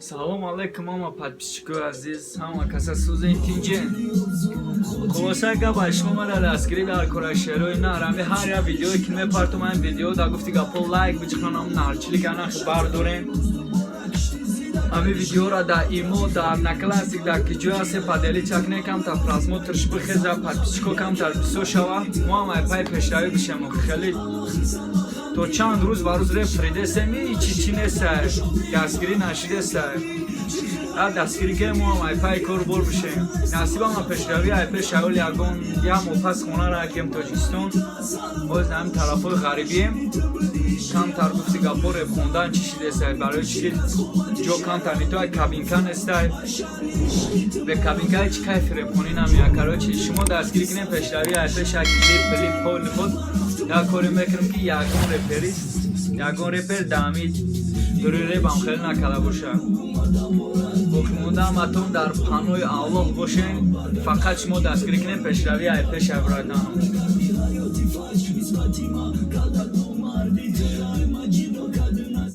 Салому алейкум, ҳама подписчикои азиз, ҳама каса сӯзен, тинҷен. Хулоса гап, аз шумо мара дастгирӣ дар кора, шерои нарами. Ҳар як видеое ки мепартум, ин видео да гуфти гапо лайк биҷихонам, нарчили канахи бардорем. Ҳами видеора дар имо, дар Одноклассник, дар ки ҷой ҳасте, поделиться кне, камтар просмотрш бихеза, подписчико камтар бисёр шава, мо ҳам ай пай пешравӣ бишем. Хеле то чанд рӯз ба рӯз реп фридесем, ҳичи чи нестай, дастгирӣ нашидестай. А дастгирӣ ке, мо ҳам ай пай кор бор бишем. Насибама пешравӣ ай пеш аввал ягон як моҳ пас хона ракем Тоҷикистон. Боз ҳамин тарафҳои ғарибием, камтар гуфти гапо реп хондан чӣ шидестай, барои чӣ ҷо камтар нито ай кабинка нестай, бе кабинка ҳеч кайфи репхонӣ намеяд. Короче, шумо дастгирӣ кунем, пешравӣ ай пеш, як клип плип поли худ як коре мекунем, ки ягон реперист, ягон репер даҳами дури репам хеле накарда боша. Боқимонда ҳаматон дар паноҳи Аллоҳ бошен. Фақат шумо дастгирӣ кунем, пешравӣ ай пеш ай, братан.